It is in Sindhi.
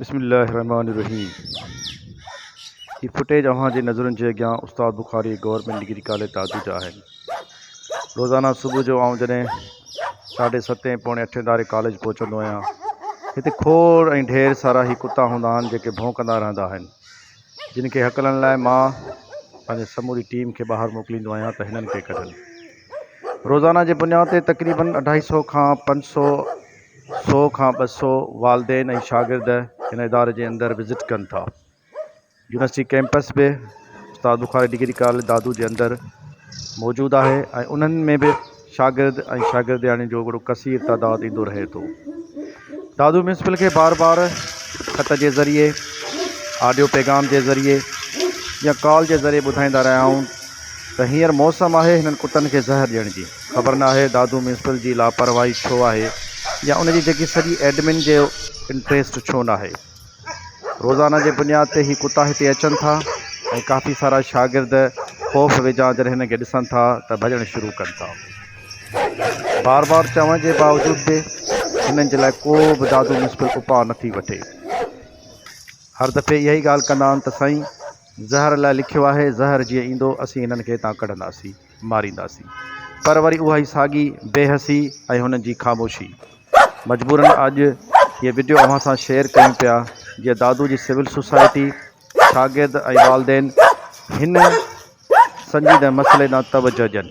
بسم الله الرحمٰن الرحيم هي فوٽيج اوهان جي نظرن جي اڳيان Ustad Bukhari government degree college Dadu جا آهن. روزانه صبح جو آئون جڏهن ساڍي ستين پوڻي اٺين ڌاري ڪاليج پهچندو آهيان هتي کوڙ ۽ ڍير سارا هي ڪتا هوندا آهن جيڪي ڀونڪندا رهندا آهن جن کي هڪلڻ لاء مان پنهنجي سموري ٽيم کي ٻاهر موڪليندو آهيان ته هنن کي ڪڍن. روزانه جي بنياد تي تقريبن اڍائي سو کان پنج سو سو کان 200 والدين ۽ شاگرد هن اداري جي اندر وزٽ ڪن ٿا. يونيورسٽي ڪئمپس به استاد بخاري ڊگري ڪاليج دادو جي اندر موجود آهي ۽ انهن ۾ به شاگرد ۽ شاگردياڻين جو وڏو ڪثير تعداد ايندو رهي ٿو. دادو ميونسپل کي بار بار خط جي ذريعي، آڊيو پيغام جي ذريعي يا ڪال جي ذريعي ٻڌائيندا رهيا آهيون ته هينئر موسم آهي هنن ڪتن کي زهر ڏيڻ جي. خبر ناهي دادو ميونسپل جي لاپرواهي ڇو آهي يا ان جي جيڪي سڄي ايڊمن جي انٽريسٽ ڇو ناهي. روزانه جي بنياد تي هي ڪتا هتي اچن ٿا ۽ ڪافي سارا شاگرد خوف وچان جڏهن هنن کي ڏسن ٿا ته ڀڄڻ شروع ڪن ٿا. بار بار چوڻ جي باوجود به هنن جي لاء ڪو به دادو ميونسپل اپاء نٿي وٺي. هر دفعي اها ئي ڳالهه ڪندا آهن ته سائين زهر لاء لکيو آهي، زهر جيئن ايندو اسين هنن کي هتان ڪڍنداسين، مارينداسين. پر وري اها ئي ساڳي بي حسي ۽ هنن جي خاموشي. مجبورن اڄ هيء وڊيو اوهان سان شيئر ڪيون پيا جيئن دادو جي سول سوسائٽي، شاگرد ۽ والدين هن سنجيده مسئلي ڏانهن توجهه ڏين.